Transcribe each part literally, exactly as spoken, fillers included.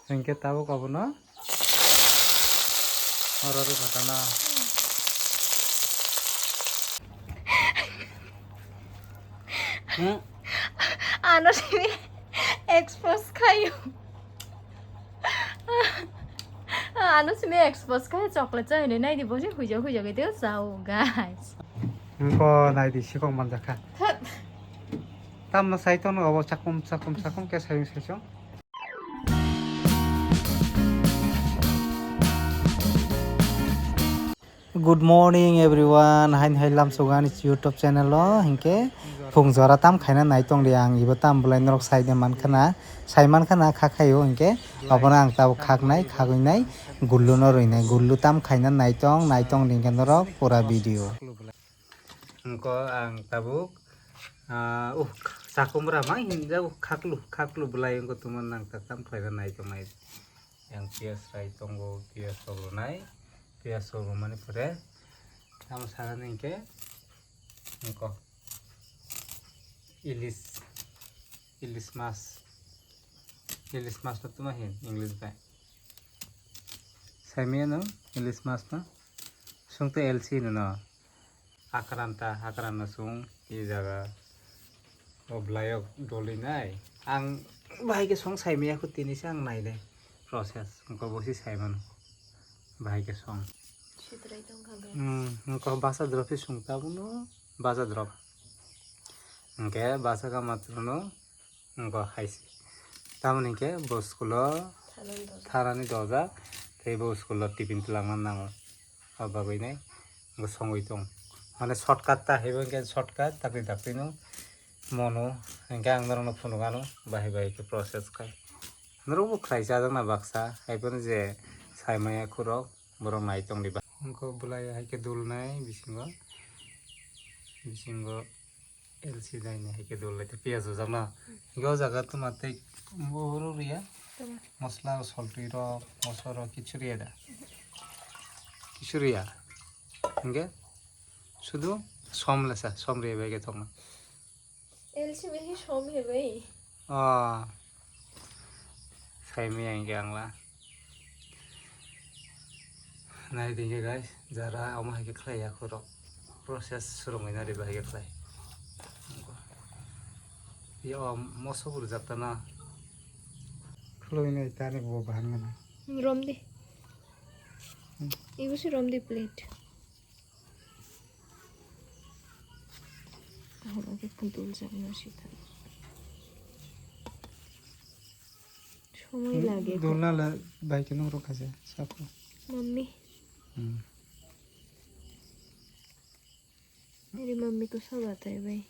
Hinkhe tabuk abono oro rwkha tana. Hmm? Ano simi expose khayo. Ano simi expose khayo chocolate chawi hinwi naidi bosi huijak huijak khe teo chao, guys. Nokho naidi sikok manjakha. Thot. Tamno sai tono obo chakum chakum chakum khe sayung saichung. Good morning everyone, hain hai lamsogani YouTube channel o hinkhe phung jora tam khaina nai tongdi ang, ibo tam bolai norok saide mankhana, sai mankhana kha khaio hinkhe obono ang tabuk khaknai, khagwinai gulluno rwinai, gullu tam khaina naitong, naitong di hinkhe norok pura video. Wngkha ang tabuk, ah, uh, chakumra mai hinjak khaklu, khaklu bwlai wngkha tongma nang tak tam khlaina naitongnai. Yang piyas rai tongo, piyas rok rwnai, piyas rok rwmani pore tamo sanani hinkhe wngkha ilis, ilis mas, ilis mas no tuma hin English bai. Saimaya no ilis mas no. Sungte L C no no. Akranta, akranta sung i jaga o bwlayok doli nai. Ang bahai khe song saimaya kho tini se ang naile process. Wngkha bo se saimano. Bahai khe song. Sitrai tongkha be. Hmm, wngkha basa drop se sung tabukno basa drop. Hwnkhe basa kama no Wngkha hai se. Tamoni hinkhe bo school o thanani doja. Thanani doja, tei bo school o tiffin twlangna nango. O bagwi nai bo songwi tong. Mane shortcut ta haibo hinkhe shortcut, dakti dakti no mono hinkhe ang norokno phunuk ano bahai bahai khe process khai. Norokbo khlai chajakna baksa, haiphano je sai maya khurok borok nai tongdi ba. Wngkha bwlai hai khe dulnai bisingo, bisingo. L C daini hai khe dol lai khe piyaj rwjakna. Hinkhe o jaga tuma tei bo rw rwya. Tuma. Mosla, soltwi rok, mosla rok kichu rwya da? Kichu rwya. Hinkhe sudu som lesa, som rwya bai khe thokma. L C bai khe som he bai. Ah. Saimaya hinkhe ang la. Nai di khe guys, jara omo hai khe khlai ya khorok. Process swrwngwi nari bahai khe khlai. Yo moso bo rwjak ta na. Khuloi nai tani bo bahan gana. Romdi. Hmm. Ibu si romdi plate. Ahora khe kudul jak no sita. Somoi lage. Dulna la bai khe nung rok kha se sako. Mummy. Hmm. Meri mummy ko sab aata hai bhai.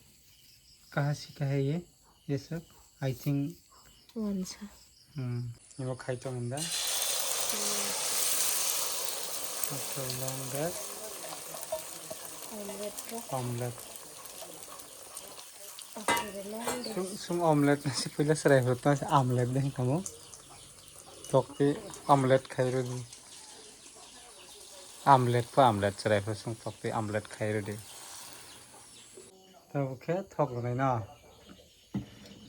Kaha sikha hai ye? Ye sab, I think. Wansa. Hmm. Imo khai tong hinda. Hmm. After long break. Omelette ko. Omelette. After a long day. Sum, sum omelette na si puila serai hota si omelette de kamo. Tokti omelette khai rodi. Omelette pa omelette serai hota sum tokti omelette khai rodi. Tabuk khe thok rwnai no.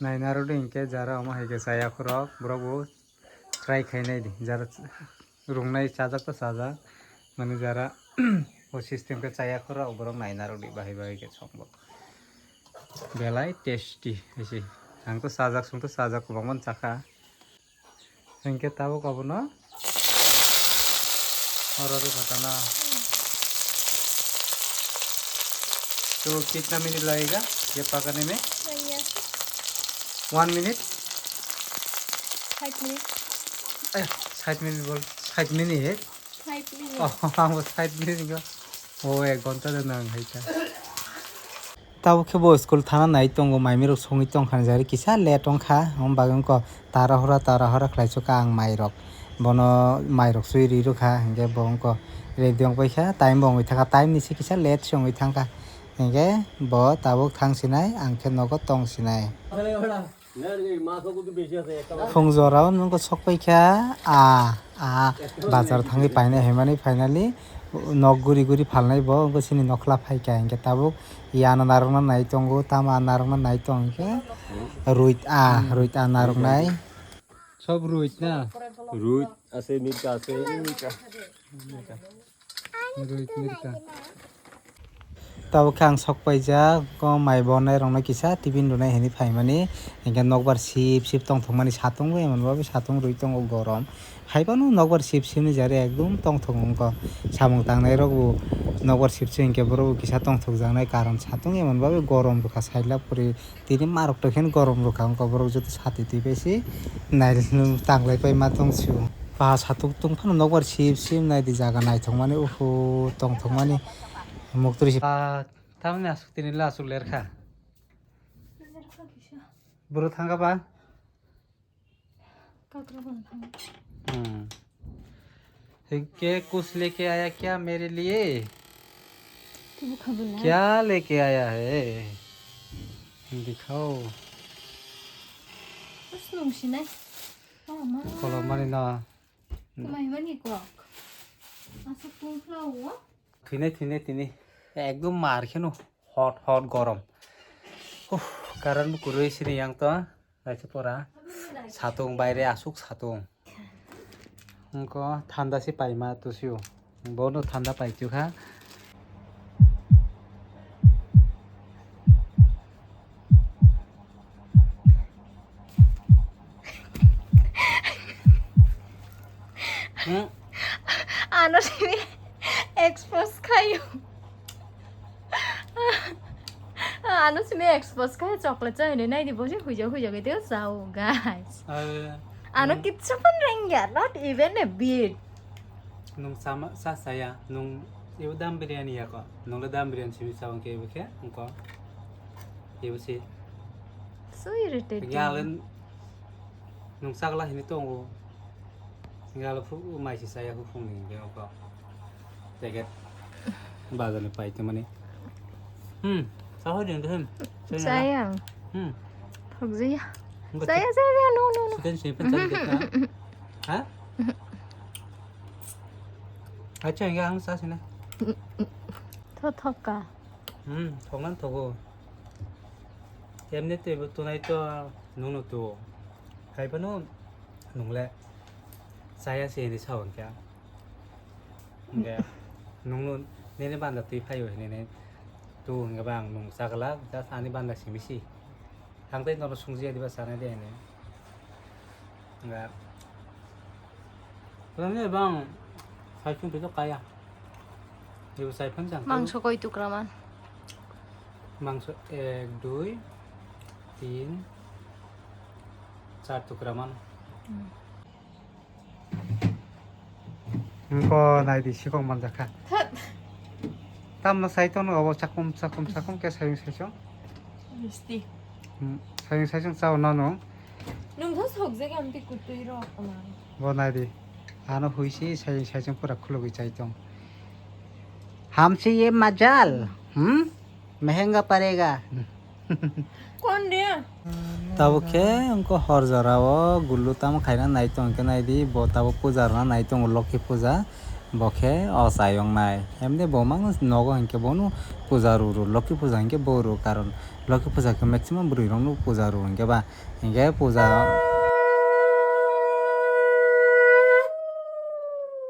Naina rwdi hinkhe jara omo hai khe chaya khorok borok bo try khai nai di. Jara rungnai chajak ta chajak. Mani jara o system khe chaya khorok borok naina rwdi bahai bahai khe song bo. Belai tasty hai se. Ang to chajak song to chajak kwbangma chakha. Hinkhe tabuk abono oro rwkha tana. तो कितना मिनट लगेगा ये पकाने में? भैया। One minute? Five minute. ए, सात मिनट बोल, सात मिनट है? Five minute. Oh, ang bo सात minute go. Oh, ek ghonta de nang hai ta. Tabuk khe bo school thana nai tongo, maimi rok songwi tongkha, jari kisa late wngkha, omo bagwi wngkha tara hora, tara hora khlai sukha ang mai rok. Bono mai rok swi ri rwkha, hinkhe bo wngkha ready wng paikha, time bo wngwi thangkha, time ni se kisa late se wngwi thangkha, hinkhe bo tabuk thang sinai, ang khe nogo tong sinai. Phung jora o nokho sok paikha, a, a, bazar thangwi painai hinmani finally nok guri guri phalnai bo, wngkha chini nokhla phaikha hinkhe tabuk ya narwkna nai tongo, tamo narwkna nai tong hinkhe ruit a, ruit a narwknai. Sob ruit na? Rui ase, mirka ase. Rui mirka. Tabuk khe ang sok paijak, o mai bonai rokno kisa tiffin rwnai hinwi phaimani, hinkhe nokbar sip sip tongthokmani satung bo emon babi satung rwi tongo gorom. Haiphano nokbar sip sip ni jare ekdum tongthok wngkha. Samung tangnai rok bo nokbar sip sip hinkhe borok bo kisa tongthok jaknai, karon satung emon babi gorom rwkha sailak puri. Tini marok tokhen gorom rwkha wngkha borok joto sati twi bai se nai tanglai pai ma tong sio. Ba satung tungphano nokbar sip sip nai di jaga naithokmani uhu tongthokmani muktri se. Tamni aswk tini le aswk lerkha. Bwrwi thangkha ba? Kakrabang thang. हम्म। ये कुछ लेके आया क्या मेरे लिए? Tubu khabula. क्या लेके आया है? दिखाओ। Bus nung sinai. Oh, ma. Kolomani na. Kumai mani kok. Asa kung flow. Thwinai, thwinai, thwinai. Ekdom mar kheno hot, hot gorom. Uff, current bo kwrwi sini yang to. Naikhe pora. Satung baire aswk satung. Wngkha thanda se paima tusio. Bono thanda paitokha. Hmm? Ano simi expose khayo. Ano simi expose khayo chocolate chai hinwi naidi bosi huijak huijak khe teo chao, guys. Ano kitsa phan rengya, not even a bit. Nung sama sa saya, nung ibu dam biryani ya ko. Nung le dam biryani simi sa wngke ibu khe, wngko. Ibu si. So irritating. Nung sagla hini tongo. Galo phu mai si saya hu phung ni ge ko. Jacket bazar ni pai te mani. Hmm, sa ho jeng de hem. Saya. Hmm. Phok jaya. Saya, saya, no, no, no. Siten sini pen cari kita. Ha? Acha, enggak ang sa sini. Tho thoka. Hmm, thoknan thogo. Emni twi bo tunai to nungno tuo. Hai phano nungle chaya se hinwi sao hwnkhe. Hwnkhe nungno nini banda twi phaio hinwi tu hwnkhe ba ang nung chagla just ani banda simi si. Ang tei nono sungjiya diba sanai de hinwi. Hwnkhe. Rani bang sai phung twi kaya. Ibu sai phun jang. Mangso koi tukra man? Mangso ek, dui, tin, char tukra man. Hmm. Engko nai di sikok manjakha. Thot. Tamno sai tono obo chakum, chakum, chakum ke sayung sai chong. Misti. Hmm, sayung sai chong chao nano. Nung tho sok jega amti kutui ro ama. Bo nai di. Ano hui si sayung sai chong pura khulugui chai tong. Hamsi ye majal. Hmm? Mehenga parega. Kon de? Tabuk khe wngkha hor jora o gullu tamo khaina nai tong khe nai di, bo tabuk puja rwna nai tongo, Lokhi puja, bo khe o chai wngnai. Emde bo mang nogo hinkhe bono puja rw rw, Lokhi puja hinkhe bo rw, karon Lokhi puja khe maximum bwrwi rokno puja rw hinkhe ba, hinkhe puja.